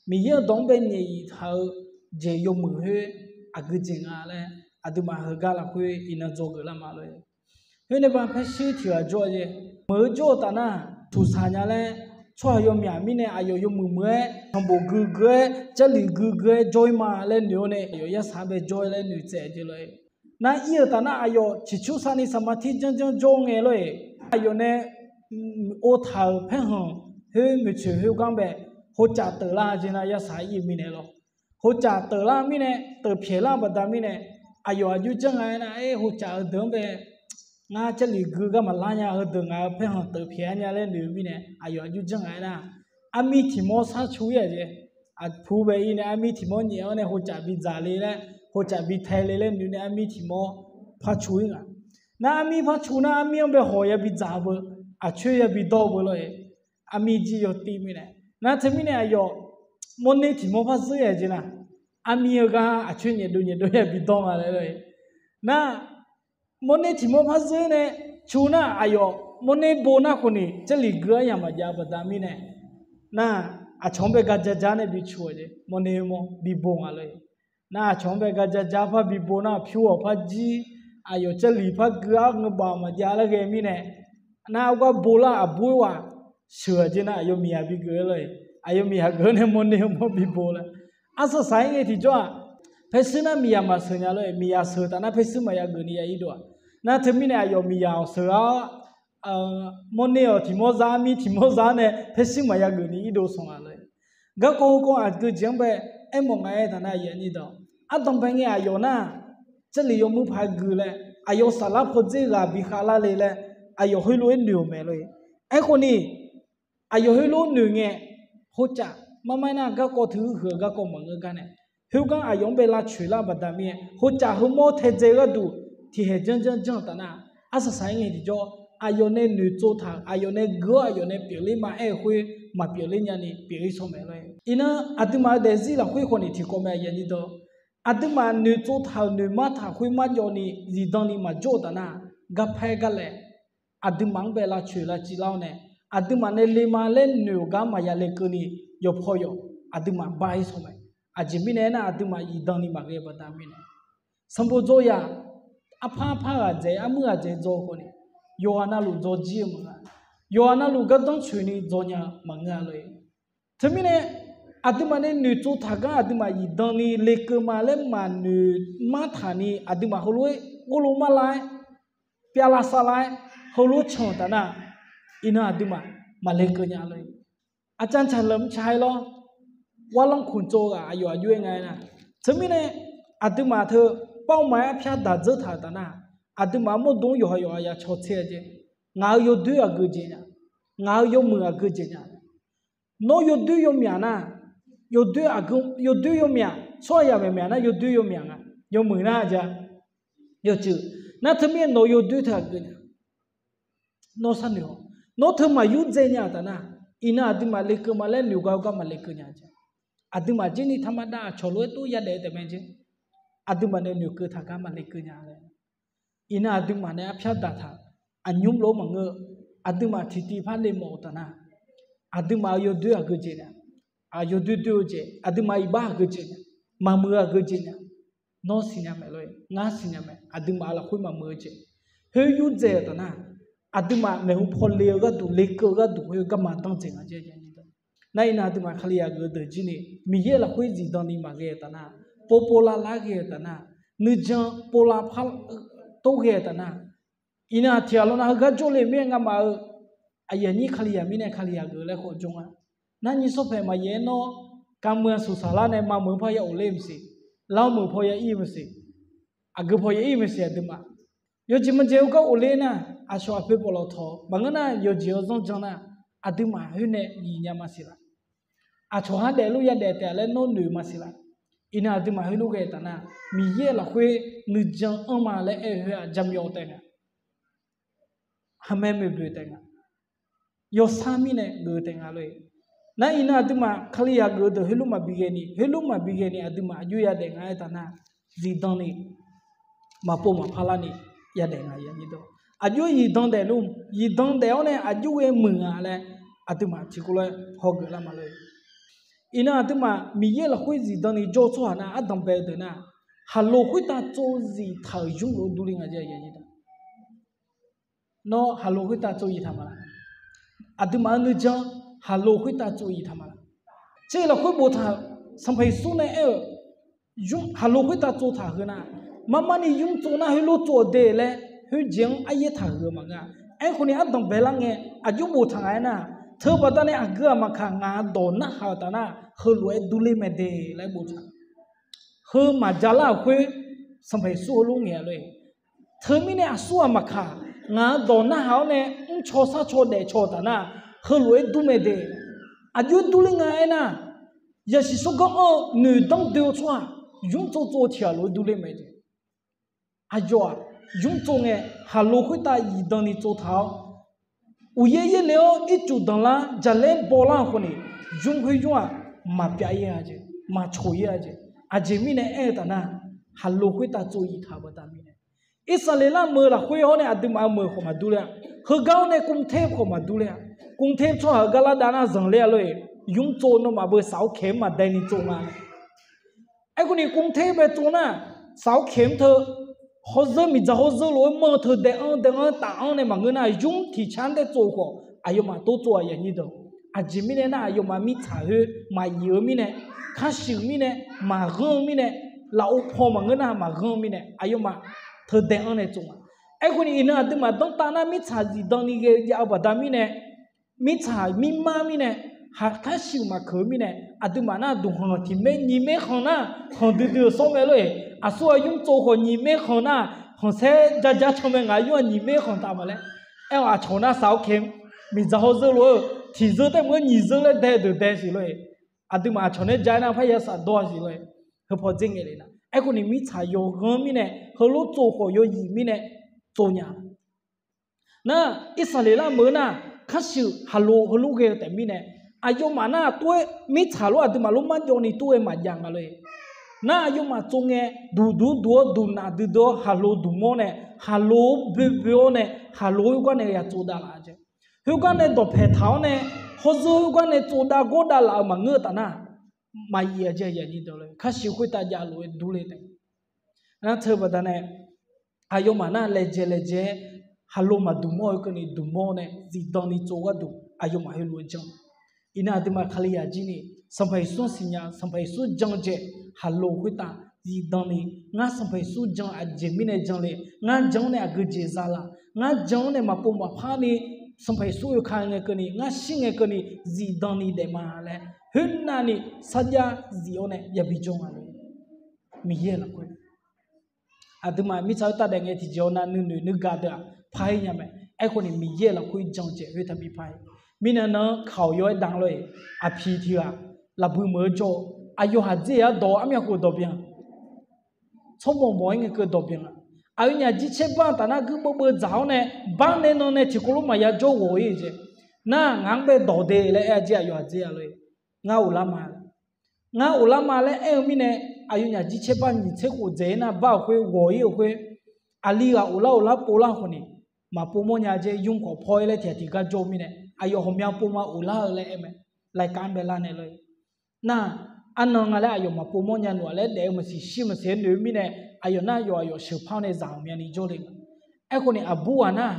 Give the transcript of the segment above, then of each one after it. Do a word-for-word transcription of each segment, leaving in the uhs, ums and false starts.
Miqyaer-euq dawq-anr bae nyaef iq taq-eu jeq yawmuiq khoer aqgeu jeq nga laer, aqduimaf heugar lafkhoer iqnan dzawgeuf lar ma lor-e. Khoer nae ba paershuir tiq ghaq jawr-a jeq, meuq-eu jawr-eu taf nar, tuqsaq nya laer, tsawrhaq yawmyaq mirnae aqyawf yawmuiq muiq-aer sanqbof gui gui-aer jarlif gui gui-aer jawr-ir ma laer noeq-awr nae, aqyawf yarsaq-anr bae jawr-ir laer noeq tsaev jeq lor-e. Nar ir-euq taf nar aqyawf ciqcursav ni saqmatir janrjanr jawr ngae lor-e. Aqyawf nae ov taq-euq paerkhanq khoer maeqtsoeq khoergar bae, hocaf teuq lar jeq nar yarsaq ir-eu mirnae lor. Hocaf teuq lar mirnae, teuq pyaeq lar baqda mirnae, aqyawf aqjox janr nga aernar, aer hocaf heudeuq-anr bae, ngar jarlif gui gar maqlar nya, heudeuq ngaq-euq paerkhanq teuq pyaeq-ar nya laer noeq-eu mirnae, aqyawf aqjox janr nga aernar, armir tiq mawr sar cu-ir-aq jeq. Aqpu bae ir nae armir tiq mawr nyaef-awr nae hocaf bidzaq le laer, hocaf bi tae le laer noeq nae armir tiq mawr par cu-ir nga. Nar armir par cu nar armir-anr bae hawq yabi dzaq-eu beu, aqcoer yabi dawr-eu beu lor-e. Armir jir yawtiv mirnae, nar teumirnae aqyawf mawrner tiq mawr par zeur-ir-aq jeq nar, armir-eu gar aqcoer nyaefdov nyaefdov yabi dawr nga laer lor-e. Nar mawrner tiq mawr par zeur nae cu nar aqyawf mawrner bo nar khawf ni jarlif gui-ar yamq maqjav baqda mirnae, nar aqcawq-anr bae gar jar jar nae bi cu-aq jeq, mawrner mawr bi bo nga lor-e. Nar aqcawq-anr bae gar jar jar par bi bo nar pyur-awq par jir, aqyawf jarlif par gui-ar ngeur baf maqjav laer ghae mirnae, nar argar bo lar aqbur-aer ghaq sheuq-aq jeq nar aqyawf miqyaq bi geuf-aer lor-e. Aqyawf miqyaq geuf-awr nae mawrner mawr bi bo laer. Arsaq saq-aer ngae tiqjawr-aq, paershuir nar miqyaq maqsheuq nya lor-e. Miqyaq sheuq taf nar paershuir maqya geuf ni ya irdov-aq. Nar teumirnae aqyawf miqyaq-awq sheuq-awr mawrner-awq tiq mawr za, armir tiq mawr za nae paershuir maqya geuf ni irdov sanq nga lor-e. Garkawv heukawv aqgeu jeq-anr bae aermawf nga aer taf nar, ardanq bae ngae aqyawf nar, jarlif yawmuir paq-aer gui laer, aqyawf saflar pawdzer ghaq bi khavlar le laer, aqyawf heulof-aer noeq-euq mae lor-e. Aerkhawf ni, aqyawf heulof noeq ngae, hocaf mar mar nar garkawv teu huiq-eu garkawv maqngeur gar nae, khoergar aqyawf-anr bae lavcoeq lar baqda mirnae, hocaf heumawr taedzae gharduq tiqhaeq janrjanr janr-eu taf nar, arsaq saq-aer ngae tiqjawr, aqyawf nae noeqtsov taq-euq, aqyawf nae gui-awr aqyawf nae pyeufler ma aer-eu khoer maqpyeufler nyani pyeuf-ir sawr mae lor-e. Iqnan aqduimaf-euq daefzir lafkhoer khawf ni tiqkawv mae aqyuif aqnyir dawq, aqduimaf noeqtsov taq-euq noeqmar taq khoer marjawv ni zifdan ni maqjawr-eu taf nar, garpaer gar laeq aqduimaf-anr bae lavcoeq lavciv lar-awr nae, aqduimaf nae le ma laer noeq-euq gar maqya lekeuv ni, yawqpaw yawq aqduimaf bar-ir sawr mae. Aqjeq mirnae aernar, aqduimaf zifdan ni maqghae baqda mirnae, sanqbof dzaw yaq, arpar arpar ghaq dzaeq, armuir ghaq dzaeq dzaw-eu khawf ni, yawqghaq navluf dzaw jir-eu maqngeur-a. Yawqghaq navluf gardanr tsoeq ni dzaw nya-eu maqngeur-a lor-e. Teumirnae, aqduimaf nae noeqtsov taq gar aqduimaf zifdan ni lekeuv ma laer maqnoeq mar taq ni, aqduimaf heulof-aer ghorlov mar lar-aer, pyavlav savlav-aer, heulof-aer can-euq taf nar, iqnan aqduimaf maqlekeuv nya lor-e. Aqcavcaq leuq mrca-aer lawr, warlanr kmq tsov-eu ghaq aqyawf aqjox-aer nga aer nar, teumirnae aqduimaf teu pawrma-aer arpyar daq dzeur taq-euq taf nar, aqduimaf-euq mawrdo-anr yawqha yawqha ya cawtser-a jeq. Ngaq-euq yawdoer aqgeu jeq nya, ngaq-euq yawmuiq aqgeu jeq nya. Nawr yawdoer yawmyaq nar, yawdoer aqgeu, yawdoer yawmyaq, tsawrhaq yamyaq myaq nar yawdoer yawmyaq nga, yawmuiq nar ja, yawcuiv. Nar teumirnae nawq-eu yawdoer teu aqgeu nya. Nawr sharnoeq-awq. Nawr teu maqyurdzae nya-euq taf nar, iqnan aqduimaf lekeuv ma laer noeq gar-eu gar maqlekeuv nya jeq. Aqduimaf jir ni taqmar dav aqcawq lof-aer tov yadaef-eu taef mae jeq. Aqduimaf nae noeqkeuv taq gar maqlekeuv nya laer. Iqnan aqduimaf nae arpyar daq taq, aqnymr lof-aer maqngeur-eu, aqduimaf tiqtiv par le mawf-eu taf nar, aqduimaf-euq yawdoer aqgeu jeq nya, aq yawdoer doer-eu jeq, aqduimaf iqbax aqgeu jeq nya, maqmuiq-eu aqgeu jeq nya, nawr siqnya mae lor-e, ngar siqnya mae, aqduimaf-euq lafkhoer maqmuiq-eu jeq. Khoer yurdzae-euq taf nar, aqduimaf maeqhu paw le-eu gharduq, lekeuv-eu gharduq khoer garma danr dzaeq nga jeq. Nar iqnan aqduimaf Kalizaq geuf-eu deuq jir ni, Miqyaer lafkhoer zifdan ni maqghae-euq taf nar, povpov lavlar ghae-euq taf nar, nuijan povlav par tov ghae-euq taf nar, iqnan tiq ghaq lawr nar heugar jawrle mir-aer ngamaf-eu aqyuif aqnyir Kalizaq mirnae Kalizaq geuf laer khawf jawr nga. Nar nyiq sawr paeq maqyaef-aer nawr, kavmuiq aqsuq saqlar nae maqmuiq-eu paw ya of ler maqsiq, lar meuq paw ya ir-eu maqsiq, aqgeu paw ya ir-eu maqsiq aqduimaf. Yawjeq maqjeq-eu gar of ler nar, aqcawq aqpoeq pawflawq tawq maqngeur nar, yawqjeq-awr zanr jan nar, aqduimaf khoer nae nyiq nya maqsiq laf. Aqcawq har daef lof yadaef taef-a laer nawr noeq maqsiq laf. Iqnan aqduimaf heulof ghae taf nar, Miqyaer lafkhoer nuijan anrma laer aer-eu khoer-aq jaqmyawf taef nga, haqmae moeqboeq taef nga, yawsar mirnae geuf taef nga lor-e. Nar iqnan aqduimaf Kalizaq geuf-eu deuq heulof maqbi ghae ni, heulof maqbi ghae ni aqduimaf aqjox yadaef nga aer taf nar, zifdan ni maqpov maqpar larni yadaef nga. Aqjox zifdan daefluf, zifdan daef-awr nae aqjox ghae muiq nga laer aqduimaf tiqkawv lof-aer hawgeuf lar ma lor-e. Iqnan aqduimaf Miqyaer lafkhoer zifdan ni jawr-eu tsawrhaq nar, ardanq bae-eu deuq nar, khaqlo khoertav tsov zif taq-euq zmr lof-aer durler nga. Nawr khaqlo khoertav tsov zif taq ma laq? Aqduimaf-euq nuijan khaqlo khoertav tsov zif taq ma laq? Tser lafkhoer boftaq-euq, Sanqpaq Yeqsur nae aer-euq, zmr khaqlo khoertav tsov taq heu nar, marmar ni zmr tsov nar heulof tsov-eu de laer khoerjeq-anr aryaer taqhuiq-eu maqngeur-a. Aerkhawf ni ardanq baelar ngae aqjox boftaq nga aernar, teu baqdanae aqgeu aqmaqkaq ngaq-anr dawq narhaq-euq taf nar, heulof-aer durler mae de laer boftaq. Heu maqjav lar-euq khoer, Sanqpaq Yeqsur heulof ngaeq-a lor-eq. Teumirnae aqsur aqmaqkaq ngaq-anr dawq narhaq-awr nae mrcaw sarcaw daefcaw-eu taf nar, heulof-aer dur mae de. Aqjox durler nga aernar, yasiq sawrganr anr-eu noeqdanr doe-eu tsawrhaq zmr tsov tsov-eu tiq ghaq lof-aer durler mae de. Aqyawf-aq, zmr tsov ngae, khaqlo khoertav zifdan ni tsov taq-awr, uqyaer yaerle-awr ircuf danqlar jaqlaer bawlar-euq khawf ni, zmr khoer zmr-aq, maqpyav-ir-a jeq, maqcoq-ir-a jeq. Aqjeq mirnae aer-eu taf nar, khaqlo khoertav tsov zif taq-euq baqda mirnae, Irsaqleqlav meuq-eu lafkhoer-awr nae aqduimaf-eu meuq khawf maqdur ler-a. Heugar-awr nae กรุงเทพ khawf maqdur ler-a. กรุงเทพ tsawrhaq-euq gar lar dav nar zanqler-a lor-eq. Zmr tsov nawmaf beu เสาเข็ม maqdae ni tsov nga. Aerkhawf ni กรุงเทพ bae tsov nar, เสาเข็ม teu hawrzeur miqdzaq hawrzeur lof-aer manr-eu teu dae-anr dae-anr taf-anr nae maqngeur nar, zmr tiq car-anr dae tsov khawf aqyawfmaf tov tsov-a aqnyir deuq. Aqjeq mirnae nar, aqyawfmaf mirtsaq khoer maqyif-eu mirnae, karshuif mirnae, maqghanr-eu mirnae, lafov paw maqngeur nar maqghanr-eu mirnae aqyawfmaf teu dae-anr nae tsov nga. Aerkhawf ni iqnan aqduimaf danrtav nar mirtsaq zifdan ni ghae jav-eu baqda mirnae, mirtsaq mirmar mirnae, karshuif maqkeuq-eu mirnae, aqduimaf nar duqkhanq tiq maer nyiq maer khanq nar khanq duidui-eu sawr mae lor-eq. Aqsur ghaq zmr tsov khawf nyiq maer khanq nar, khanqsaer jaja can mae, ngaq yur-aq nyiq maer khanq taf ma laer. Aer-awq aqcawq nar เสาเข็ม miqdzaq hawrzeur lof-eu tiqzeur taef maqngeur nyiq zeur laer dae deuq dae siq lor-eq. Aqduimaf aqcawq nae ja-aer nar parya safdawr-a siq lor-eq. Heu paw dzer ngae le nar, aerkhawf ni mirtsaq yawghanr mirnae heulof tsov khawf yawyif mirnae tsov nya. Nar, Irsaqleqlav meuq-eu nar, karshuif khaqlo heulof ghae-eu taef mirnae, aqyawfmaf nar tov-aer mirtsaq lof aqduimaf lof marjawv ni tov-aer maqjav nga lor-eq. Nar aqyawfmaf tsov ngae, duqduq duq-awr duqnaf duidui-awr khaqlo duqmawr nae, khaqlo boeboe-awr nae, khaqlo khoergar nae ya tsov dav laf-a jeq. Khoergar nae dawqpaeq taq-awr nae, hawrzeur khoergar nae tsov dav gawr dav laf-euq maqngeur-eu taf nar, maqyif-a jeq aqnyir deuq lor-eq. Karshuif khoertav jav lof-aer durler taef. Nar teu baqdanae, aqyawfmaf nar laejae laejae-aer, khaqlo maqduq mawr-eu keuvni duq mawr nae zifdan ni tsov gharduq aqyawfmaf heulof-aer jan. Iqnan aqduimaf Kalizaq jir ni, Sanqpaq Yeqsur-anr siqnya, Sanqpaq Yeqsur jan-eu jeq, khaqlo khoertav zifdan ni, ngar Sanqpaq Yeqsur jan aqjeq mirnae jan le, ngar jan-anr nae aqgeu jeq za laf, ngar jan-anr nae maqpov maqpar ni, Sanqpaq Yeqsur oeka ngae keuvni, ngar shir ngae keuvni zifdan ni daef ma laer, khoernav ni sarjax zif-awr nae yabi jawr nga lor. Miqyaer lafkhoer aqduimaf mirtsaq khoertav daef ngae tiqjeq-awr nar nuinoeq nuigaq deuq-aq par-ir nya mae. Aerkhawf ni Miqyaer lafkhoer jan-eu jeq khoertav bi par-ir. Mirnan nan-anr kaq-awq yaw-aer dan lor-eq. Aqpiq tiq ghaq lafbui meuq-eu jawr-eu, aqyawf haqdzer-aq dawq armyavkhof dawq byan. Tsawrmawq mawq-aer ngae keuv dawq byan-a. Aqyawfnyaf jircaer bar-eu taf nar guirbeuv beuv dzaq-awr nae, bar nae nan nae tiqkawv lof maqya jawr ghawq-ir jeq. Nar ngaq-anr bae dawq de laer aer-a jeq aqyawf haqdzer-a lor-eq. Ngar ghoflar ma. Ngar ghoflar ma laer aer-eu mirnae, aqyawfnyaf jircaer bar nyiq tser khof dzaeq-ir nar bar-euq khoer ghawq-ir-euq khoer, aqli ghaq ghoflar ghoflar povlar khawf ni, maqpov mawrnya jeq, ymr khawf paw-ir laer tiq ghaq tiq gar jawr-eu mirnae, aqyawf ghawqmya pov ma ghoflar-eu laer aer mae. Laikav-anr bae lar nae lor-eq. Nar, arnan nga laer aqyawf maqpov mawrnya noeq-a laer daef-eu maqsiq shir maqsiq-aer noeq-eu mirnae, aqyawf nar yawf aqyawf sheuqpar-awr nae zaq ghawqmyani jawrle nga. Aerkhawf ni aqbur ghaq nar,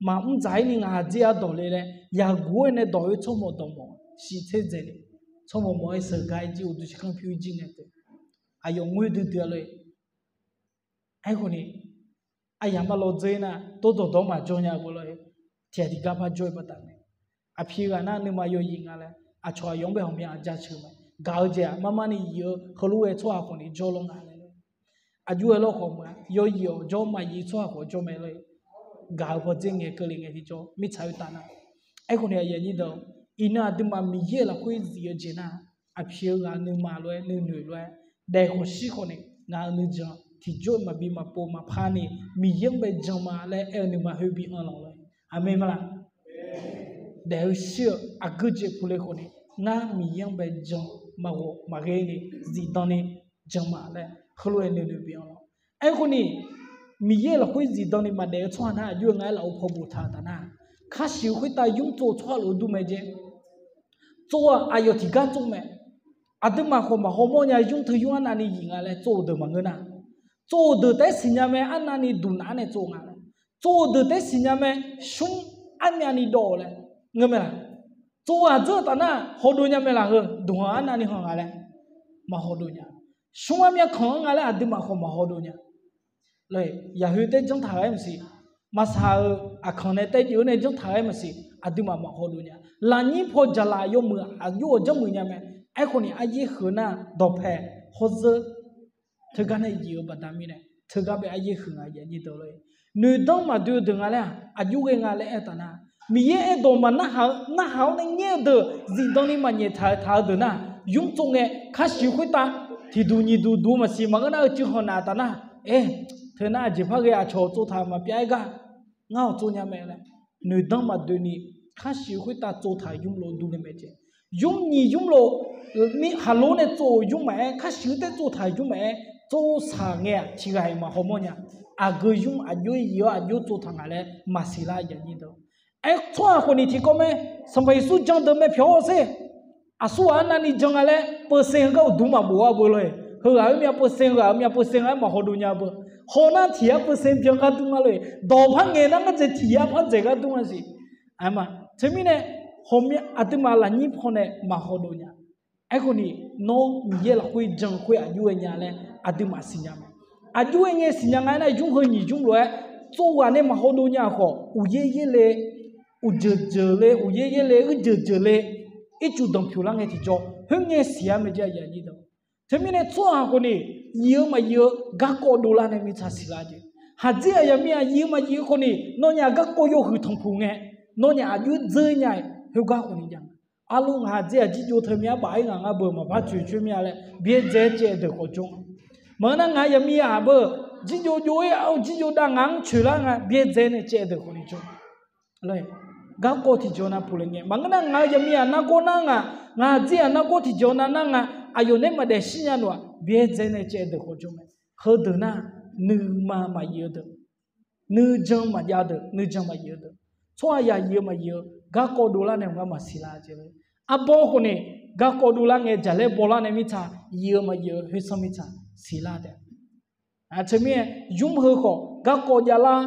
maqmr dzaq-ir ni ngaq haqdzer-a dawq le laer yaqguq-aer nae dawq-eu tsawrmawq dawqmawq shiq tser dzaeq ni, tsawrmawq mawq-aer sheuqghae jir uqduq shirkanr pyur-ir jir nae taef. Aqyawf ngoer duidui-a lor-eq. Aerkhawf ni, aryamq mar lawr dzeur-ir nar, tov dawqdawq maqjawr nya-eu beu lor-eq. Tiq ghaq tiq gar par jawr-eu baqdanae, aqpiq ghaq nar nuima yawyif nga laer aqcawq aqyawf-anr bae ghawqmya jaceuq mae. Gaq-eu jeq-aq marmar ni yif-eu heulof-aer tsawrhaq khawf ni jawr lawr nga laer. Aqjox-aer lawr khawf meuq-a, yawyif-awq jawr maqyif tsawrhaq khawf jawr mae lor-eq. Gaq-eu pawdzer ngae keuvle ngae tiqjawr mirtsaq khoertav nar. Aerkhawf ni aqyuif aqnyir deuq, iqnan aqduimaf Miqyaer lafkhoer zif-eu jeq nar, aqpiq-eu ghaq nuima lof-aer nuinoeq lof-aer daef khawf shir khawf ni, ngaq-euq nuijan tiqjawr-eu maqbi maqpov maqpar ni, Miqyaer-anr bae jan ma laer aer-eu nuima khoer bi anr lawq lor-eq. Aqmeq ma laq? Daef-eu shir-eu aqgeu jeq puq le khawf ni, ngar Miqyaer-anr bae jan maqghawq maqghae ni zifdan ni jan ma laer heulof-aer nuinoeq bi anr lawq. Aerkhawf ni, Miqyaer lafkhoer zifdan ni maqdaef-eu tsawrhaq nar aqjox-aer nga-aer lafov paw boftaq-eu taf nar, karshiq khoertav ymr tsov tsawrhaq lof-aer dur mae jeq. Tsov-aq aqyawf tiqgar tsov mae. Aqduimaf khawf maqhaw mawr nya, nymr teu nymr arnavni yif nga laer tsov-eu deuq maqngeur nar, tsov-euq deuq taef-aer siqnya mae, arnavni duqnaq-anr nae tsov nga laer, tsov-euq deuq taef-aer siqnya mae, smr armyavni dawv-eu laer ngeur mae laq? Tsov-eu aqdzeur-eu taf nar hawdov nya mae laq? Heu duqhanq arnavni hanq nga laer maqhawdov nya. Smr armyav kanq-anr nga laer aqduimaf khawf maqhawdov nya. Yaqhoe taer janr taq ghae-aer maqsiq, maqsaq-euq aqkanq nae taer jeuf-eu nae janr taq ghae-aer maqsiq, aqduimaf maqhawdov nya. Lafnyir paw jaqlaf yawmuiq aqjox-awq janrmuiq nya mae. Aerkhawf ni aryaer huiq nar dawqpae hawrzeur teugar nae yif-eu baqda mirnae teugar bae aryaer huiq nga. Noeqdanr maqdoe-eu deuq nga laer-aq aqjox ghae nga laer aer-eu taf nar, Miqyaer aerdawq maqnarhaq-eu narhaq-awr nae ngaer-eu deuq zifdan ni maqnyaef taq-eu taq-eu deuq nar, nymr tsov ngae kar siq khoertav tiqduq nyiq duq duq maqsiq maqngeur nar-eu cuiv hanq naf taf nar, aer, teu nar aqjeq par ghae aqcawq tsov taq maqpyav-aer gar, ngar-awq tsov nya mae laer noeqdanr maqdoeni kar siq khoertav tsov taq-euq nymr lof durni mae jeq. Nymr nyiq nymr lof ni khaqlo nae tsov-euq nymr maqaer, kar siq khoertav tsov taq-euq nymr maqaer, tsov saq ngae-aq tiqghaq-iq maqhaw mawr nya. Aqgeu nymr aqjox yif-awr aqjox tsov taq nga laer maqsiq lar. Aer tsawrhaq khawf ni tiqkawv mae, Sanqpaq Yeqsur jan deuq mae pyawq-awr sher. Aqsurghaq arnavni jan nga laer เปอร์เซ็นต์ heugar uqduq maqbof-a beu lor-eq. Heughaq-euq myav เปอร์เซ็นต์, heughaq-euq myav เปอร์เซ็นต์ laer maqhaw dov nya beu. Hawnar tiq yar เปอร์เซ็นต์ byan gar dur nga lor-eq. Dawqpar ngaeq nar ngar dzae tiq yar par dzaeq gar dur nga siq. Teumirnae, aqduimaf lafnyir paw nae maqhaw dov nya. Aerkhawf ni, nawr Miqyaer lafkhoer jan khoer aqjox ghae nya laer aqduimaf siqnya mae. Aqjox ghae ngae siqnya nga aernar, nymr heu nyiq nymr lof-aer tsov ghaq nae maqhaw dov nya khawf, uqyaer yaerle, uqjeuq jeuq le, uqyaer yaerle, uqjeuq jeuq le, ircuf danqpyuq lar ngae tiqjawr khoerngae siq-a mae jeq. Teumirnae tsawrhaq khawf ni, yif-eu maqyif-eu garkawv dovlar nae mirtsaq siqlar jeq. Haqdzer-aq yaqmir-aq yif-eu maqyif-eu khawf ni, nawnyaf garkawv yawhuiq tanqpuq ngae, nawnyaf aqjox dzeur nya-iq khoergar khawf ni jav nga. Arlor ngaq haqdzer-aq jirjov teu myav baf-ir ngaq ngar beu maqpar coeq coer mir-a laer byaerdzae caev deuq khawf jawr nga. Maqngeur nar ngaq yaqmir-aq beu jirjov jov-ir-a, jirjov dav ngaq-anr coeqlar nga byaerdzae nae caev deuq khawf ni jawr nga. Garkawv tiqjeq nav puq le ngae maqngeur nar ngaq-euq yaqmir-aq nargawr nar nga, ngaq haqdzer-aq nargawr tiqjeq nav nar nga, aqyawf nae maqdaef shir nya noeq-aq byaerdzae nae caev deuq khawf jawr mae. Heudeuq nar, nuima maqyif-eu deuq, nuijan maqjav-eu deuq, nuijan maqyif-eu deuq, tsawrhaq yaq yif-eu maqyif-eu garkawv dovlar nae maqngar maqsiq lar jeq. Arbawr khawf ni, garkawv dovlar ngae jaqlaer bawlar nae mirtsaq yif-eu maqyif-eu khoersanr mirtsaq siqlar taef. Teumirnae, nymr heu khawf garkawv javlar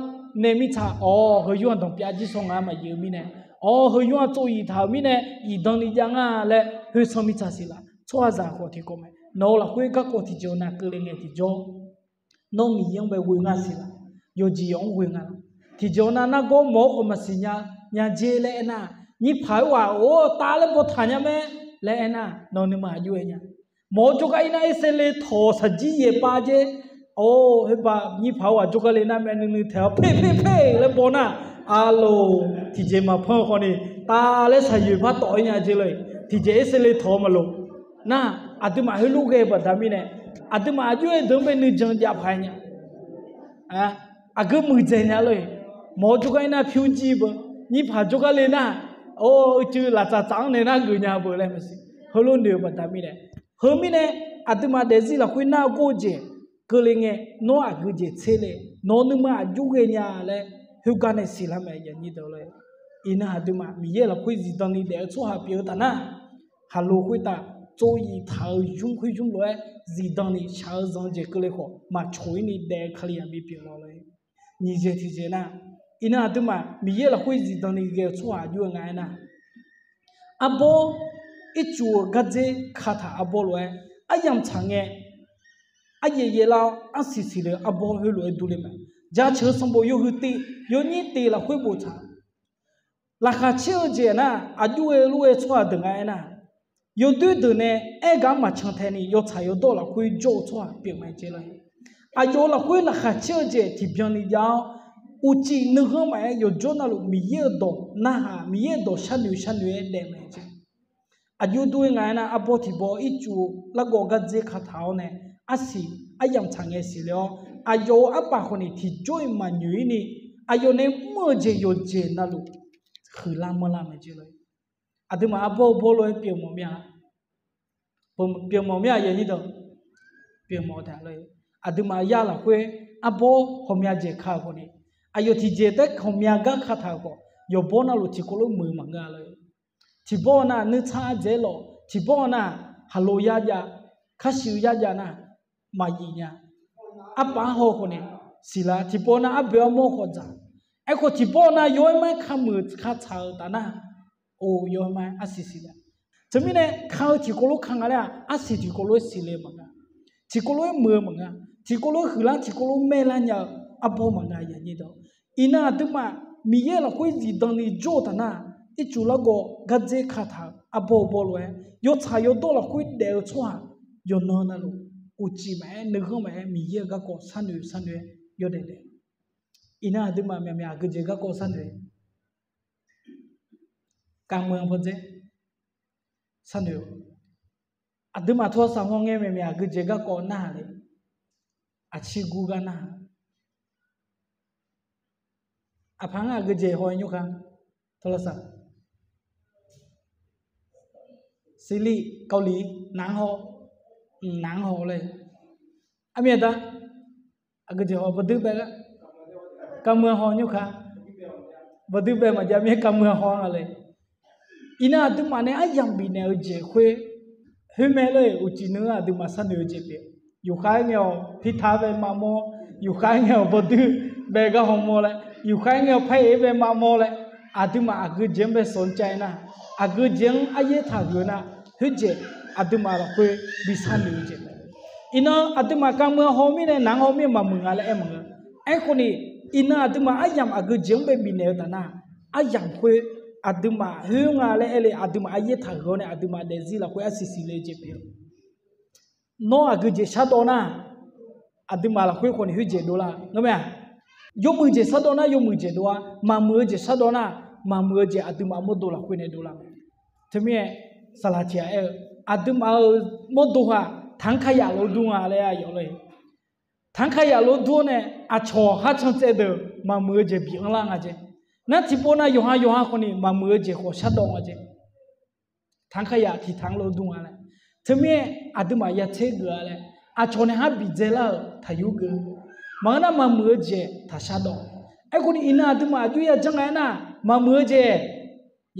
nae mirtsaq awq heu yur-anr danqpyav jir sawr nga maqyif-eu mirnae, awq heu yur-anr tsov yif taq-euq mirnae, yif dan ni jav nga laer khoersanr mirtsaq siqlar. Tsawrhaqzaq khawf tiqkawv mae, nawq-eu lafkhoer garkawv tiqjeq nav keuvle ngae tiqjawr, nawr Miqyaer-anr bae ghoe nga siqlar. Yawqjeq yawq-anr ghoe nga laf. Tiqjeq nav nargawr mawq-awr khawf maqsiq nya, nya jer laer aernar, nyirpaq-aer ghaq or tav laer baw taq nya mae laer aernar, nawq nuima aqjox-aer nya. Mawq-awr jawrgar ir nar erser le tawq saqjir yaeq pav jer. Or, khoerpav nyirpaq-aer ghaq jawrgar le nar mae nuinui taeq-awr per per per laer baw nar, aqloq tiqjeq maqpanr khawf ni, tav laer saqyoeq par tawf-ir nya jer lor-eq. Tiqjeq erser le tawq-eu maqloq. Nar, aqduimaf heulof ghae-eu baqda mirnae, aqduimaf aqjox-aer deuq-anr bae nuijan jav paq-aer nya. Aqgeu muiqdzaeq nya lor-eq. Mawq-awr jawrgar ir nar pyur jir beu, nyirpaq jawrgar le nar, or, uicuiv laftsaf tsaf-anr nae nar geuf nya beu laer maqsiq. Heulof noeq-eu baqda mirnae, heu mirnae, aqduimaf daefzir lafkhoer nargawr-eu jeq keuvle ngae, nawr aqgeu jeq tser le, nawq-eu nuima aqjox ghae nya laer khoergar nae siqlar mae. Iqnan aqduimaf Miqyaer lafkhoer zifdan ni daef-eu tsawrhaq pyeuf-eu taf nar, khaqlo khoertav tsov yif taq-eu nymr khoer nymr lof-aer zifdan ni shaq-eu zanq-eu jeq keuvle khawf maqcoq-ir ni daef-eu Kalizaq bipyeuf lawq lor-eq. Nyiq jeq tiqjeq nar, iqnan aqduimaf Miqyaer lafkhoer zifdan ni ghae-eu tsawrhaq aqjox-aer nga aernar, arbawr ircuf-eu gardzer kataq arbawr lof-aer aryamq tsaq ngae, aryaev yaevlar-awr arsiq siqle-eu arbawr heulof-aer durler mae. Jaceuq-eu sanqbof yawhuiq tiv yawnyir tiv lafkhoer boftaq, laqkhaq caer-eu jeq nar, aqjox-aer lof-aer tsawrhaq deuq nga aernar, yawdoer deuq nae aergaq maqcan tae ni yawtsaq yawdawr lafkhoer jawr-eu tsawrhaq pyeuf mae jeq lor-eq. Aqyawf-eu lafkhoer laqkhaq caer-eu jeq tiqbyan ni jav-awr, uqcif nuighanr maqaer yawqjawr navluf Miqyaer-euq dawq narhaq, Miqyaer-euq dawq sharnoeq sharnoeq-aer daef mae jeq. Aqjox dur-aer nga aernar, arbawr tiqbawr ircuf largawv gardzer kataq-awr nae, arsiq aryamq tsaq ngae siqle-awr, aqyawf-euq arpaf khawf ni tiqjawr-iq maqnyoeq-ir ni, aqyawf nae mr-eu jeq yawqjeq navluf huiqlar manrlar mae jeq lor-eq. Aqduimaf arbawr-eu bawr lof-aer pyeufmawf mir-a. Pyeufmawf mir-a, pyeufmawf taef lor-eq. Aqduimaf yar lafkhoer arbawr ghawqmya jeq ka-euq khawf ni, aqyawf tiqjeq taef ghawqmya gar kataq-euq khawf, yawqbawr navluf tiqkawv lof muiq-eu maqngeur-a lor-eq. Tiqbawr nav nuitsar ardzaeq-aer lawq, tiqbawr nav haqlo yarjav, karshuif yarjav nar, maqyif nya. Arpaf arhaw khawf ni siqlar, tiqpov nar arboe armawr khawf dzaq. Aerkhawf tiqpov nar yawr-aer ma-aer kameuq katsaq-eu taf nar, or yawr-aer ma-aer arsiq siqlar. Teumirnae ka-eu tiqkawv lof ka nga laer-aq, arsiq tiqkawv lof-aer siqle maqnga. Tiqkawv lof-aer muiq-eu maqnga. Tiqkawv lof-aer huiqlar, tiqkawv lof-aer maerlar nya-eu arbawr maqnga. Iqnan aqduimaf Miqyaer lafkhoer zifdan ni jawr-eu taf nar, ircuf largawv gardzer kataq-eu arbawr-eu bawr lof-aer, yawtsaq yawdawr lafkhoer daef-eu tsawrhaq yawqnan navluf, uqcif maqaer, nuighanr maqaer, Miqyaer-euq garkawv sharnoeq sharnoeq-aer yawdaef daef. Iqnan aqduimaf myaqmyaq aqgeujeq garkawv sharnoeq Kavmuiq-anr pawdzer sharnoeq-eu, aqduimaf tawsaq hawngae maeqmyaq aqgeujeq garkawv narhaq le. Aqcir gur gar narhaq. Aqpaq-anr aqgeujeq haw-aer nymrkar, tawsaq ซีรีส์เกาหลี หนัง haw, หนัง haw laer. Armyaq da, aqgeujeq haw bawduir bae gar, kavmuiq haw nymrkar, bawduir bae maqjav mir kavmuiq haw nga le. Iqnan aqduimaf nae aryamq bifnaeq-eu jeq khoer, khoermae lor-eq, uqcif nui-anr aqduimaf sharnoeq-eu jeq pyeuf. Yufkhaer ngae-awq pirta bae maqmawr, yufkhaer ngae-awq bawduir bae gar hawmawr laer, yufkhaer ngae-awq par-eq bae maqmawr laer, aqduimaf aqgeujeq-anr bae sawq-anr caev nar, aqgeujeq-anr aryaer taqhuiq-eu nar, khoerjeq aqduimaf lafkhoer bi sharnoeq-eu jeq mae. Iqnan aqduimaf kavmuiq haw mirnae หนัง haw mirnae maqmuiq nga laer aer maqngeur. Aerkhawf ni, iqnan aqduimaf aryamq aqgeujeq-anr bae bifnaeq-eu taf nar, aryamq khoer aqduimaf khoer nga laer aer le, aqduimaf aryaer taqhuiq-awr nae aqduimaf daefzir lafkhoer arsiq siqle-eu jeq pyeuf-eu. Nawr aqgeujeq shardawv nar, aqduimaf lafkhoer khawf ni khoerjeq dovlar-eu ngar mae-aq. Yawmuiq jeq shardawv nar yawmuiq jeq dov-a, maqmuiq-eu jeq shardawv nar, maqmuiq-eu jeq aqduimaf mawrdo lafkhoer nae dovlar mae. Teumirnae saqlaq tiq ghaq aer-eu, aqduimaf-euq mawrdo haq tanqkaqyaq lof dur nga laer aqyawf lor-eq. Tanqkaqyaq lof dur-awr nae aqcawq kharcan tsaev deuq maqmuiq-eu jeq bif-anr lar nga jeq. Nar tiqpov nav yawqha yawqha khawf ni maqmuiq-eu jeq khawf shardawv nga jeq. Tanqkaqyaq tiq tanq lof dur nga laer. Teumirnae aqduimaf yatser geuf-a laer, aqcawq nae har bidzae lar-euq taqyur geuf. Maqngeur nar maqmuiq-eu jeq taq shardawv. Aerkhawf ni iqnan aqduimaf aqjox yajanr nga aernar, maqmuiq-eu jeq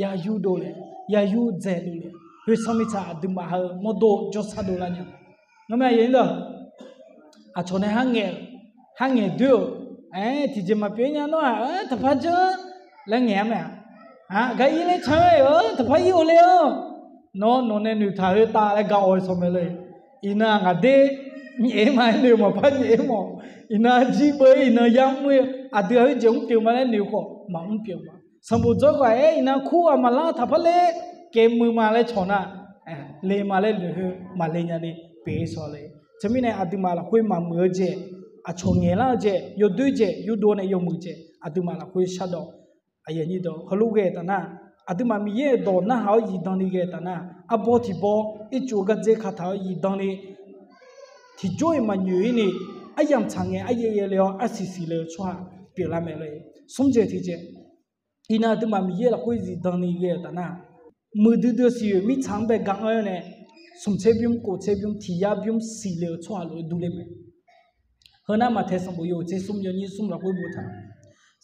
yayur dovle, yayur dzae dovle. Khoersanr mirtsaq aqduimaf heu mawrdo jawrsar dovlar nya. Ngar mae, aqcawq nae har ngaeq-eu, har ngaeq doer-euq, aer tiqjeq maqpyeuf nya nawr-aq, taqpar janr laer ngaeq-ar mae-aq. Gar ir laer can-aer-eu taqpar ir-eu le-awr, nawr nawq nae noeqtaq heu tav laer ga awq-eu sawq mae le. Iqnan ngaq der nyaef-aer ma-aer noeq maqpar nyaef-aer mawf. Iqnan jir beu-aer iqnan yar mr-ir-eu aqdui-aq khoerjeq mr pyeuf ma laer noeq khawf maqmr pyeuf ma. Sanqbof dzawr ghaq-aer iqnan kur ghaq maqlar taqpar ler, kaev muiq ma laer cawq nar, le ma laer noeq khoer maqle nya ni pyeuf-ir sawq le. Teumirnae aqduimaf lafkhoer maqmuiq-eu jeq, aqcawq ngaeqlar-eu jeq, yawdoer jeq, yurdov nae yawmuiq jeq aqduimaf lafkhoer shardawq. Heulof ghae taf nar, aqduimaf Miqyaer-euq dawq narhaq-awr zifdan ni ghae taf nar, arbawr tiq bawr ircuf-eu gardzer kataq-awr zifdan ni tiqjawr-iq maqnyoeq-ir ni, aryamq tsaq ngae aryaev yaevle-awr arsiq siqle-eu tsawrhaq pyeuflar mae lor-eq. Smr jeq tiq jeq, iqnan aqduimaf Miqyaer lafkhoer zifdan ni ghae-eu taf nar, muiqdui dui-eu siqyoeq mirtsaq-anr bae ga anr-aer nae, smq tser bymr, kof tser bymr, tiq yar bymr siqle-eu tsawrhaq lof-aer durler mae. Heu nar Maqtaeq sanqbof yawhuiq tser smr yawnyir smr lafkhoer boftaq,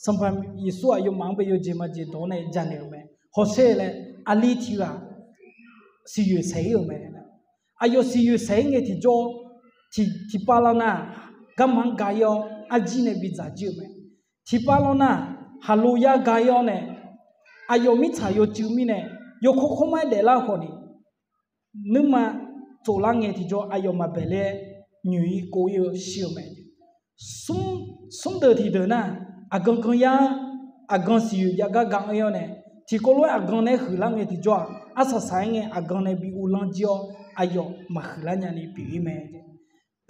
Sanqpaq Yeqsur aqyawfmaf-anr bae yawjeq majeq dawq-awr nae janaeq-euq mae. Hawsher laer, aqli tiq ghaq siqyoeq saeq-ir-euq mae. Aqyawf siqyoeq saeq-ir ngae tiqjawr, tiqpav lan nar, garma-anr ga-ir-awr arjir nae bidzaq jir-euq mae. Tiqpav lan nar, haqlo yar ga-ir-awr nae, aqyawf mirtsaq yawcuiv mirnae, yawkawr kawrmar-aer daeflar khawf ni, nuirma tsoflar ngae tiqjawr aqyawf maqbaeq ler-aer nyoeq-ir kov-ir-eu shir-euq mae. Smr deuq tiqdeuq nar, aqgan gan yar, aqgan siqyoeq jav gar ga anr-ir-awr nae, tiqkawv lof-aer aqgan nae huiqlar ngae tiqjawr-aq, arsaq saq-aer ngae aqgan nae bi uvlanr jir-awr, aqyawf maqhuiqlar nyani pyeuf-ir mae.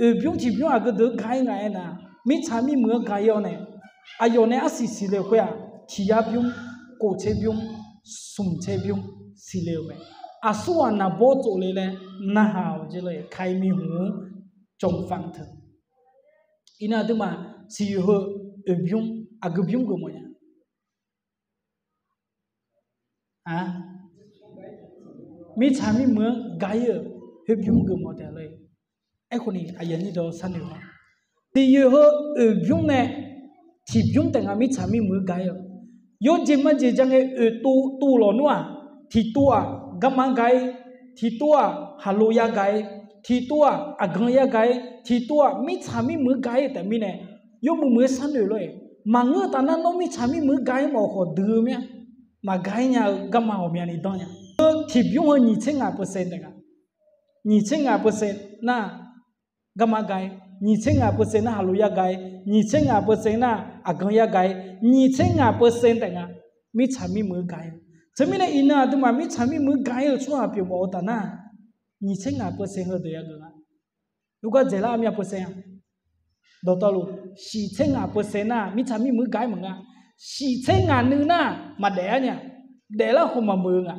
Oeq bymr tiq bymr aqgeu deuq-anr ga-ir nga aernar, mirtsaq mirmuiq-anr ga-ir-awr nae, aqyawf nae arsiq siqle-euq khoer-aq, tiq yar bymr, kof tser bymr, smq tser bymr siqle-euq mae. Aqsurghaq naqbawr tsofle laer narhaq-awq jeq lor-eq, ใครมีหูจงฟังเถิด. Iqnan aqduimaf siqyoeq heu oeq bymr aqgeu bymr geufmawf nya. Mirtsaq mirmuiq-anr ga-ir-euq khoer bymr geufmawf taef lor-eq. Aerkhawf ni aqyuif aqnyir deuq sharnoeq-awq, siqyoeq heu oeq bymr nae tiq bymr taef nga mirtsaq mirmuiq-anr ga-ir-euq. Yawjeq majeq ja ngae oeq tov tov lawq nmr-aq, tiq tov-aq garma-anr ga-ir, tiqtov-aq haqlo yagaq-ir, tiqtov-aq aqgan yagaq-ir, tiqtov-aq mirtsaq mirmuiq gaq-ir taef mirnae, yawmuiq muiq-aer sharnoeq lor-eq. Maqngeur-eu taf nar nawr mirtsaq mirmuiq gaq-ir mawf-eu khawf dui-eu mir-a. Maqgaq-ir nya-eu garma ghawqmyani danr nya. Tiqbymr heu nyiq tser ngaq percent taef nga. Nyiq tser ngaq percent nar garma gaq-ir, nyiq tser ngaq percent nar haqlo yagaq-ir, nyiq tser ngaq percent nar aqgan yagaq-ir, nyiq tser ngaq percent taef nga mirtsaq mirmuiq gaq-ir. Teumirnae iqnan aqduimaf mirtsaq mirmuiq gaq-ir-eu tsawrhaq pyeufmawf-eu taf nar, nyiq tser ngaq percent heudeuq yageuf nga. Yawgar dzaeqlar armyav percent-a. Dawqtawvluf, shiq tser ngaq percent nar mirtsaq mirmuiq gaq-ir maqnga. Shiq tser ngaq nuiv nar maqdaef-ar nya. Daeflar khawf maqmeuq-eu nga.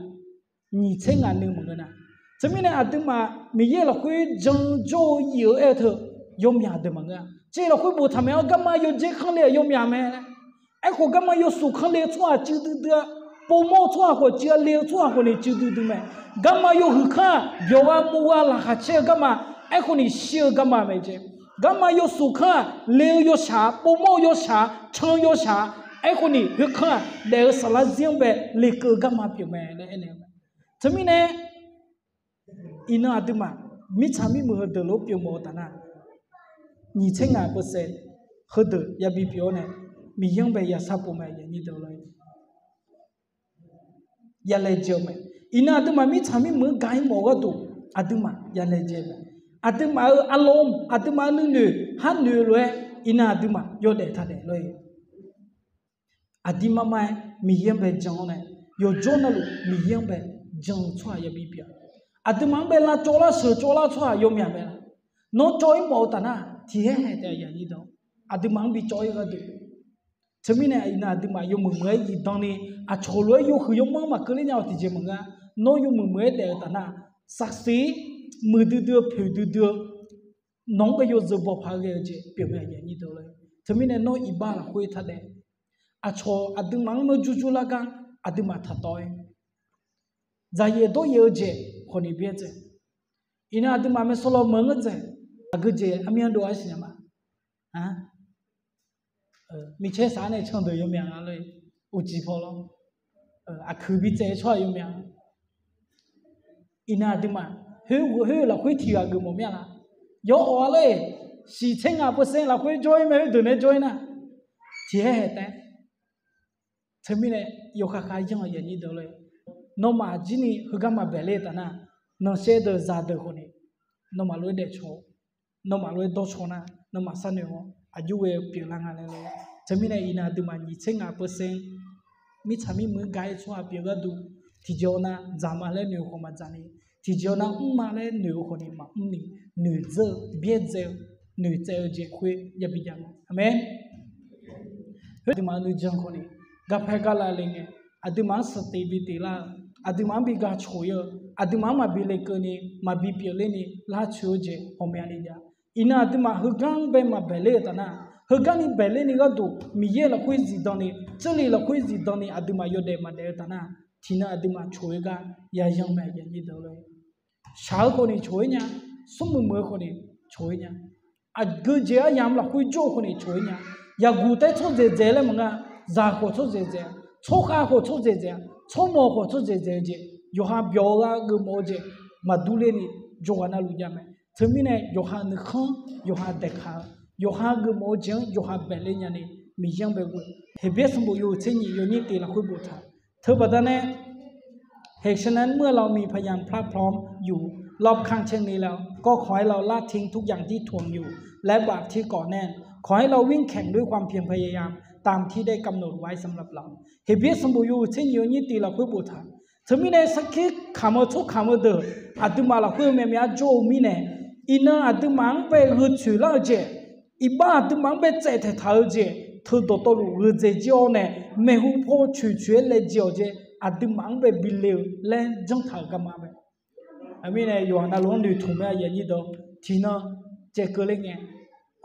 Nyiq tser ngaq nuiv maqngeur nar. Teumirnae aqduimaf Miqyaer lafkhoer jan jawr-eu iq-eu aer-eu teu yawmyaq deuq maqngeur-a. Tser lafkhoer boftaq mae-awr garma yawdzaer kanr le-euq yawmyaq mae laer. Aerkhawf garma yawsuf kanr le-eu tsawrhaq cuiv duidui-a. Povmawr-eu tsawrhaq khawf cuiv-a, le-eu tsawrhaq khawf ni cuiv duidui mae. Garma yawhuiq kanr-aq byawq gha mov gha laqkhaq caer-eu garma, aerkhawf ni shir-eu garma mae jeq. Garma yawsuf kanr-aq le-eu yawshaq, povmawr-eu yawshaq, can-eu yawshaq, aerkhawf ni khoerkanr-aq daef-eu saflar zir-anr bae lekeuv-eu garma pyeuf mae laer aernaeq-eu mae. Teumirnae iqnan aqduimaf mirtsaq mirmuiq heudeuq lof-aer pyeufmawf-eu taf nar, nyiq tser ngaq percent heudeuq yabi pyeuf-awr nae, Miqyaer-anr bae yashar pov mae, aqyuif aqnyir deuq lor. Yalaejae-eu mae. Iqnan aqduimaf mirtsaq mirmuiq-anr gaq-ir mawf-eu gharduq, aqduimaf yalaejae-eu mae. Aqduimaf-euq arlawr, aqduimaf-euq nuinoeq, har noeq-eu lof-aer iqnan aqduimaf yawdaef taqdaef lor-eq. Aqdirmar mar-aer Miqyaer-anr bae jan-awr nae, yawqjawr navluf Miqyaer-anr bae jan-eu tsawrhaq yabi pyeuf-a. Aqduimaf-anr bae lavcawv lar sheuqcawv lar tsawrhaq yawmyaq mae laf. Nawr cawv-ir mawf-eu taf nar tiqhaer haeq taef, aqyuif aqnyir deuq, aqduimaf-anr bicawv-ir gharduq. Teumirnae iqnan aqduimaf yawmuiq muiq-aer zifdan ni, aqcawq lof-aer yawhuiq yawmanr maqkeuv ler nya-awq tiqjeq maqngeur-a. Nawr yawmuiq muiq-aer daef-eu taf nar, saqsiq muiqdui dui-eu poeqdui dui-eu nawq-anr bae yawzeu baw paq-aer ghae-eu jeq pyeuf mae, aqyuif aqnyir deuq lor. Teumirnae nawr iqbax lafkhoer taqdaef. Aqcawq aqduimaf-anr nawr jurjur lar gar aqduimaf taqtawv-aer, dzaqyaef dawryaef-eu jeq khawf ni byaerdzae. Iqnan aqduimaf maeqshawr law meuq-anr dzaeq, aqgeujeq armyanr dov-aer siqnya ma. Miqcaer saf-anr nae can deuq yawmyaq nga lor-eq. Uqcif paw lawr, aqkuiq bitsaev-eu tsawrhaq yawmyaq. Iqnan aqduimaf khoer, khoer lafkhoer tiq ghaq geufmawf mir-a laf. Yawawf-a lor-eq, shiq tser ngaq percent lafkhoer jawr-ir mae, khoerdeuq nae jawr-ir nar, tiqhaer haeq taef. Teumirnae yawkhav khav yanr-eu aqyuif aqnyir deuq lor-eq, nawmaf jir ni heugar maqbaeq ler-eu taf nar, nanqshaev deuq zaqdeuq khawf ni nawmaf lof-aer daefcaw, nawmaf lof-aer dawrcaw nar, nawmaf sharnoeq-awr aqjox ghae-eu pyeuflar nga laer lor. Teumirnae iqnan aqduimaf nyiq tser ngaq percent mirtsaq mirmuiq-anr gaq-ir tsawrhaq pyeuf gharduq, tiqjeq-awr nar dzaqma laer noeq-eu khawf maqdzaq ni, tiqjeq-awr nar mrma laer noeq-eu khawf ni maqmr ni, noeqdzeur-eu byaerdzae-eu noeqtsaev-eu jeq khoer yabi jav-a. Aqmeq. Khoer aqduimaf nuijan khawf ni garpaer gar lavle ngae, aqduimaf-anr sanqtif bi tif lar-eu, aqduimaf-anr bi gaq coq-ir-eu, aqduimaf-anr maqbi lekeuv ni, maqbi pyeufler ni lavtsoeq-eu jeq ghawqmyani jav. Iqnan aqduimaf heugar-anr bae maqbaeq ler-eu taf nar, heugar ni baeq ler ni gharduq Miqyaer lafkhoer zifdan ni, Jarlif lafkhoer zifdan ni aqduimaf yawdaef maqdaef-eu taf nar, tiqnan aqduimaf coq-ir gar yayan mae, aqyuif aqnyir deuq lor-eq. Shaq-eu khawf ni coq-ir nya, smrmuiq muiq-eu khawf ni coq-ir nya, aqgeujeq aryamq lafkhoer jawr-eu khawf ni coq-ir nya, yaqguq taer tsawrdzaeq dzaeq laer maqnga, zaq khawf tsawrdzaeq dzaeq-a, tsawrkhav khawf tsawrdzaeq dzaeq-a, tsawrmawq khawf tsawrdzaeq dzaeq-eu jeq, yawqha byawq-eu ghaq geufmawf-eu jeq maqdur ler ni jawrghaq navluf jav mae. Teumirnae yawqha nuikhanr, yawqha daeqkaq-eu, yawqha geufmawf-eu jeq-anr yawqha baeq ler nyani Miqyaer-anr bae ghoe. Heqbyaer sanqbof yawhuiq tser nyiq yawnyir tif lafkhoer boftaq. Teu baqdanae เหตุฉะนั้น เมื่อเรามีพยานพร่ำพร้อมอยู่รอบข้างเช่นนี้แล้ว ก็ขอให้เราละทิ้งทุกอย่างที่ถ่วงอยู่ และบาปที่เกาะแน่น ขอให้เราวิ่งแข่งด้วยความเพียรพยายาม ตามที่ได้กำหนดไว้สำหรับเรา Heqbyaer sanqbof yawhuiq tser nyiq yawnyir tif lafkhoer boftaq. Teumirnae sarkir kamq-eu tsawrkamq-eu deuq aqduimaf lafkhoer-eu myavmyav jawr-eu mirnae, iqnan aqduimaf-anr bae gheutsoeq lar-eu jeq, iqbax aqduimaf-anr bae tsaev taeqtaq-eu jeq, teu dawqtawvluf gheudzae jir-awr nae, maeqhu paw coeqcoeq-aer laejae-awq jeq, aqduimaf-anr bae bi le-eu laer janrtaq-euq garma mae. Aqmirnae yawqha navluf-anr noeqtmq mae, aqyuif aqnyir deuq. Tiqnan caevkeuv ler ngae,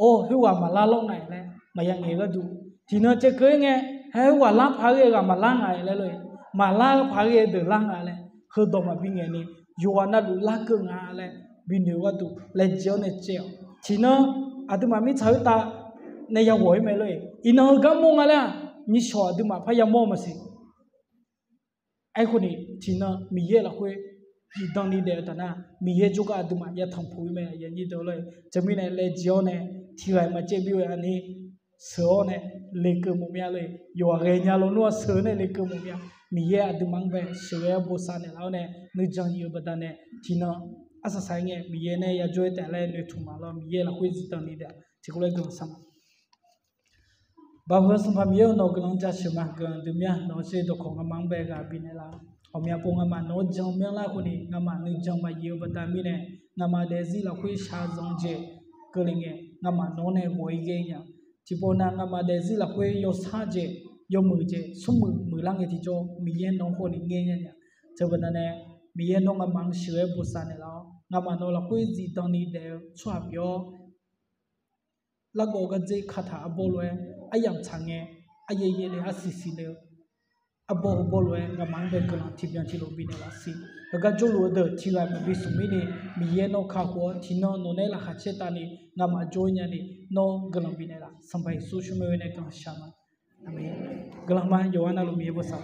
or, khoerghaq maqlar lawr nga-iq laer maqya ngaeq gharduq, tiqnan caevkeuv-ir ngae, haer, khoerghaq lar paq-aer ghae ghaq maqlar nga-iq laer lor-eq, maqlar paq-aer ghae deuq lar nga laer heudawq maqbi ngaeq ni, yawqghaq navluf larkeuv nga laer binoeq gharduq laejae-awr nae caev-awq. Tiqnan aqduimaf mirtsaq khoertav nae yaghawq-ir mae lor-eq. Iqnan heugar mawr nga laer-aq, nyiqshawq aqduimaf parya mawr-eu maqsiq. Aerkhawf ni tiqnan Miqyaer lafkhoer zifdan ni daef-eu taf nar, Miqyaer jawrgar aqduimaf yatanq puq-ir mae. Teumirnae laejae-awr nae tiqghaq-iq maqcaev byo-eu aqni sheuq-awr nae lekeuv mawf mya lor-eq. Yawqghaq ghaenya lawnmr-aq sheuq nae lekeuv mawf mya. Miqyaer aqduimaf-anr bae sheuqghae-awr bosav naeqlaf-awr nae nuijan yif-eu baqdanae tiqnan arsaq saq-aer ngae Miqyaer nae yajawr-aer taef laer noeqtmq maqlawr. Miqyaer lafkhoer zifdan ni daef tiqkawv laer guiqlanq shar ma. Baqhuiq-eu Sanqpaq Miqyaer-or, nawq-eu guiqlanq jaceuq ma. Guiqlanq dui mya nawq-eu shir dawqkawq ngamaf-anr bae ghaq bifnaeq laf-awq. Ghawqmya pov ngamaf nawq-anr jan myanrlar khawf ni ngamaf nuijan maqyif-eu baqda mirnae, ngamaf daefzir lafkhoer shaqzanq jeq keuvle ngae, ngamaf nawq-anr nae ghawq-ir ghae nya. Tiqpov nav ngamaf daefzir lafkhoer yawsar jeq, yawmuiq jeq, smrmuiq muiqlar ngae tiqjawr Miqyaer nawq-anr khawf ni ngaer nya nya. Teubaqda nae Miqyaer nawr ngamaf-anr sheuq-aer bosav naeqlaf-awr, ngamaf nawq lafkhoer zifdan ni daef-eu tsawrhaq pyeuf-awr, largawv gardzer kataq arbawr lof-aer aryamq tsaq ngae, aryaer yaerle arsiq siqle-eu arbawr heubar lof-aer ngamaf-anr bae guiqlanq tiqbyan tiqlof bifnaeq laf siq. Heugar jawrluf-eu deuq tiqghaq maqbi smq mirni, Miqyaer nawr kakhof-awr tiqnan nawq nae laqkhaq caer tavni ngamaf jawr-ir nyani, nawr guiqlanq bifnaeq laf. Sanqpaq Yeqsur shawrmae nae guiqlanq shaq ma. Aqmeq. Guiqlanq ma. Yawqha navluf Miqyaer bosav